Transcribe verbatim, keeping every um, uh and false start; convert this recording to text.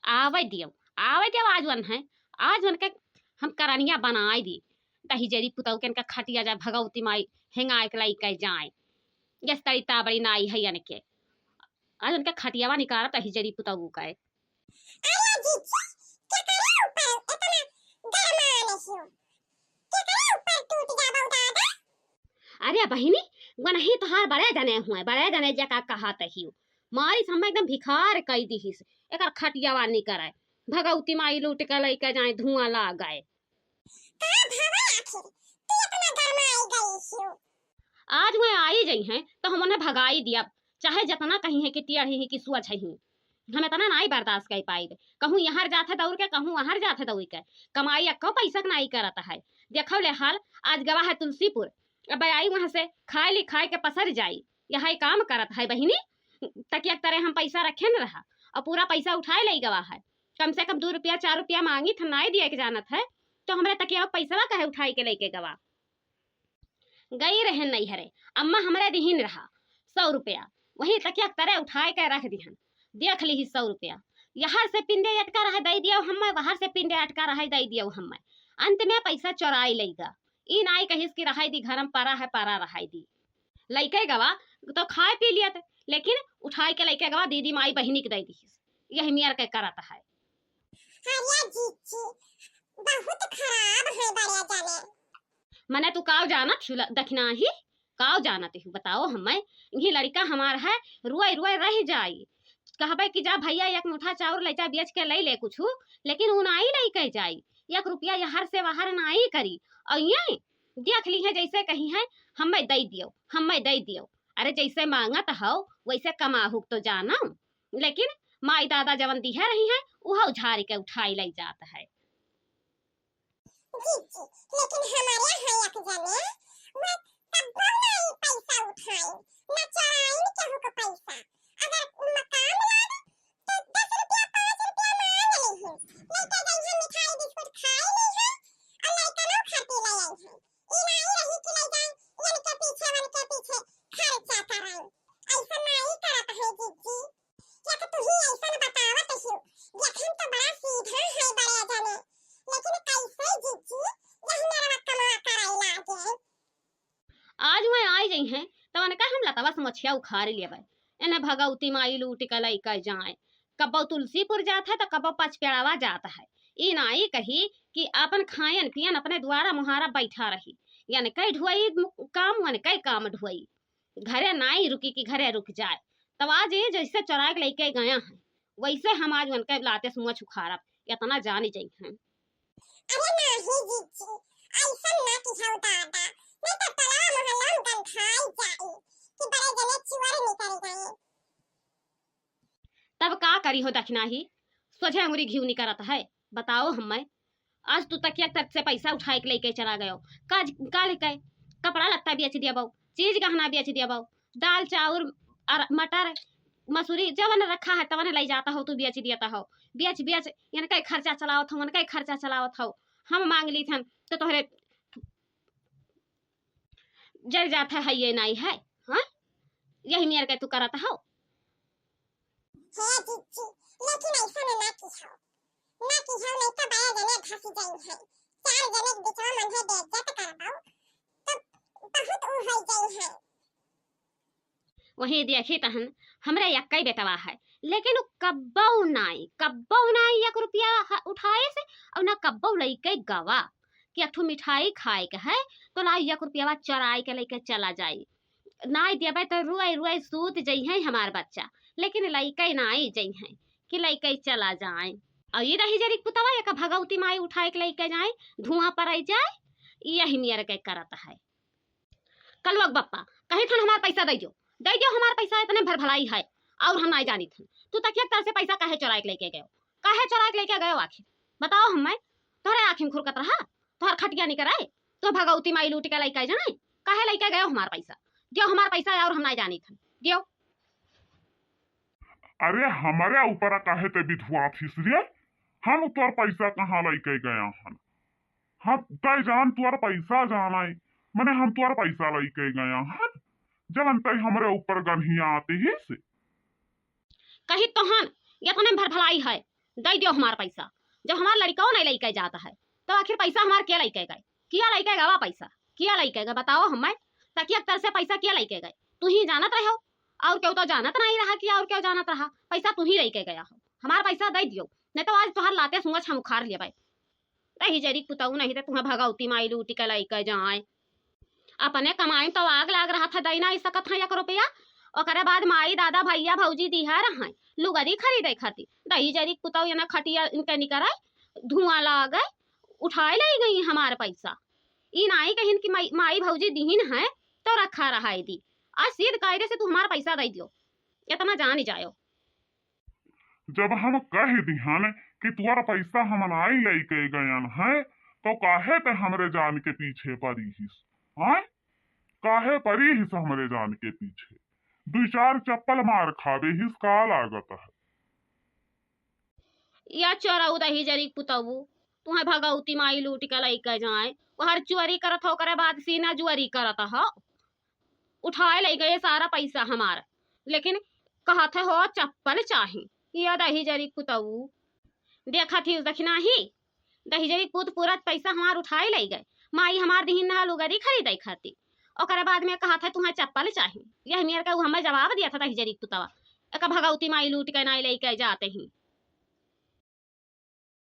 आवे दियो, आवे दियो, आज वन है, आज वन के हम करनिया बनाए दी। तही जरी पुतौ के इनका खटिया जाए, भगवती माई हेंगाए के लइके जाए। यस तरी ताबड़ी नाई है इनके। आज उनका खटियावा निकारब तही जरी पुतौ का है। अरे जीजी, केकरे ऊपर इतना गरमाने हो? केकरे ऊपर टूट जाबो दादा? अरे बहिनी, वनही तोहार बड़े जने हुए, बड़े जने जका कहत हियो। मारी से हम एकदम भिखार कई दिहिस। एकर खटियावा निकरे। भगवती माई लूट के लइके जाए, धुआं लागे। का भवा आखिर, तू इतना गरमाई गई हियो? आज वह आई जइहैं, तो हम उन्हें भगाई दियब। चाहे जतना कहीं है कि टेढ़ी ही कि सोझ ही, हम इतना नाई बर्दाश्त कर पाइब। कहूँ यहाँ जात है दौड़ के, कहूँ वहाँ जात है दौड़ के। कमाई अक्को पैसा के नाई करत है। देखो ले हाल, आज गवा है तुलसीपुर, अब आई वहाँ से खाए ली, खाए के पसर जाई। यही काम करत है बहिनी, तकिया के तरे हम पैसा रखे न रहा और पूरा पैसा उठाए ले गवा है। कम से कम दो रुपया, चार रुपया मांगी था, नाई दिए के जानत है, तो हमरे तकिया पैसा कहे उठाए के लेके गवा। गई रहन नैहरे, अम्मा हमरे दिहिन रहा सौ रुपया, वही तकिया के तरे उठाए के रख दिहन। देख ली सौ रुपया, यहाँ से पिंडे अटका रहे दे दियो हम्मे, वहाँ से पिंडे अटका रहे दे दियो हम्मे। अंत में पैसा चोराई लइगा। ई नाई कहिस कि रहाई दी, घरम परा है, परा रहाई दी। लइके गवा तो खाए पी लियत, लेकिन उठाए के लइके गवा दीदी माई बहिनी के दे दिहिस। यही मेर के करत है। अरे जीजी, बहुत खराब है बड़े जाने। मने तू काव जानत हिउ ल-, दखिनाही? काव जानत हिउ? बताओ हमें। इही लड़का हमार है, रुआई रुआई रह जाई। कहबे कि जा भैया एक मुठा चाउर ले जा, बेच के ले ले कुछ, लेकिन उ नाई लेके जाई। एक रुपया यहर से वहर नाई करी। और ये देख ली है जैसे कही है, हमें दे दियो, हमें दे दियो। अरे जैसे मांगत हो वैसे कमाहुक तो जानो, लेकिन माई दादा जवन दिहे रही है, उहो झाड़ के उठाई ले जात है। जीजी, लेकिन हमारे यहाँ एक जने, वो कब्बो नाई पैसा उठाई, न चोराइन केहू के पैसा। अगर मकान लावे, तो दस रुपया, पाँच रुपया मांग ली है। लेके गई है मिठाई बिस्कुट खाए ली है, और लइकनों खातिर ले आई है। ई नाई रही कि ले जाए, इनके पीछे, उनके पीछे खर्चा कराई। ऐसा नाई करत है जीजी। या तो तू ही ऐसा न बतावत हिउ, जखन तो बड़ा सीधा है बड़े जने, लेकिन कैसे जीजी यही नरवा कमा कराई लागे। आज वह आई जइहैं, तब उनका हम लतवा से मोछिया उखाड़ लेबै। एने भगवती माई लूट के लइके जाए। कब्बो तुलसीपुर जात है, तो कब्बो पचपेड़ावा जात है। ई नाई कही कि आपन खायन पियन अपने द्वारा मुहारा बैठा रही। यानी कई ढुआई काम, वन कई काम ढुआई। घरे नाई रुकी कि घरे रुक जाए। तब आज ये जैसे चोराए के लइके गया है, वैसे हम आज उनके लाते से मोछ उखाड़ब, इतना जानी जइहैं। अरे नाही जीजी, ऐसन ना किहौ दादा, नहीं तो टोला मोहल्ला में गंधाई जाई कि बड़े जने चुअर निकल गए। तब का करी हो दखिनाही, सोझे अंगुरी घिउ निकरत है। बताओ हमें, आज तू तकिया के तर से पैसा उठाए के लइके चला गयो, का, का लेके? कपड़ा लत्ता बेच दिया बाऊ, चीज गहना बेच दिया बाऊ, दाल चाउर और मटर मसूरी जवन रखा है तवन ले जाता हो, तू बेच देता हो, बेच बेच इनका खर्चा चलावत हो, उनका खर्चा चलावत हो। हम मांग ली थन तो तोहरे जर जात है, है ये नाई है, हाँ? यही मेर के तू करत हो। हे जीजी, लेकिन ऐसा ना किहौ, ना किहौ, नहीं तो बड़ा जने धस जाई है। चार जने के बीच में मन है बेइज्जत करबौ, तो बहुत उ हो जाई है। वही देखी तहन, हमरे यक्कई बेटवा है, लेकिन उ कब्बौ नाई, कब्बौ नाई एक रुपया ह-, उठाए से, और ना कब्बौ लइके गवा कि एक ठो मिठाई खाए के है, तो लाई एक रुपया चोराए के लइके चला जाई। नाई देबे तो रुआई रुआई सूत जइहैं हमार बच्चा, लेकिन लइके नाई जइहैं कि लइके चला जाए। और ये रही जरी पुतवा, एक भगवती माई उठाए के लइके जाए, धुआं पराई जाए, यही मेर के करत है। कलुआ के बप्पा, कही थन हमार पैसा दे दियो, दे दियो हमार पैसा, इतने भर भलाई है, और हम नाई जानी थन। तू तकिया के तर से पैसा काहे चोराए के लेके गयो, काहे चोराए के लेके गयो आखिर? बताओ हमें, तोहरे आँखी में खुरकत रहा, तोहर खटिया निकरे, तो भगवती माई लूट के लेके जाए, काहे लेके गयो हमार पैसा? दियो हमार पैसा और हम नाई जानी थन, दियो। अरे हमरे ऊपर काहे ते बिधुआ थिस रे? हम तोर पैसा कहाँ लेके गया हन? हम तय जान तोर पैसा जानाई, मने हम तोर पैसा लेके गया हन, जवन तय हमरे ऊपर गन्हियात हिस। कही तोहन, इतने भर भलाई है, दइ दियो हमार पैसा। जब हमार लड़िकौ नहीं लइके जात है, तो आखिर पैसा हमार के लइके गए? किया लइके गवा पैसा? किया लइके गए, बताओ हमें। तकिया के तर से पैसा किया लइके गए? तू ही जानत रहो, और केहू तो जानत नहीं रहा कि और केहू जानत रहा। पैसा तू ही लइके गया हो। हमार पैसा दइ दियो, नहीं तो आज तोहार लाते सूँच हम उखार लेबै। दहिजरी पुतऊ, नहीं तो तुम्हें भगौती माई लूटि के लइके जाए। अपने कमाई में तो आग लाग रहा था, दइ नाहीं सकत हैं एक रुपया। ओकरे बाद माई, दादा, भइया, भौजी दिहा रहा है लुगरी खरीदे खातिर। दहिजरी पुतऊ, ये ना खटिया इनके निकरे, धुआँ लागे, उठाए लइ गई हमार पैसा। ई नाहीं कहिन कि माई, माई भौजी दिहिन है तो रखा रहा है दी। आज सीध कायदे से तू हमार पैसा दइ दियो, इतना जान जायो। जब हम कह दिहन कि तुअर पैसा हम नाई लइके गयन है, तो काहे ते हमरे जान के पीछे परी हिस? हाँ, काहे परी हिस हमरे जान के पीछे? दुइ चार चप्पल मार खाबे हिस का लागत है? या चोरऊ दहिजरी पुतऊ, तुम्हें भगौती माई लूटि के लइके जाए, वहर चोरी करत हो, ओकरे बाद सीना जुअरी करत हो। उठाए लइ गए सारा पैसा हमार, लेकिन कहत हो चप्पल चाही। या दहिजरी पुतऊ, देखत ही दखिना ही, दहिजरी पूत पूरा पैसा हमार उठाए लइ गए। माई हमार दिहिन ना लुगरी खरीदे खातिर, ओकरे बाद में कहत है तुम्हें चप्पल चाही। यह मेर का उ हमें जवाब दिया था दहिजरी पुतवा, एक भगौती माई लूटि के नाई लइके जाते ही।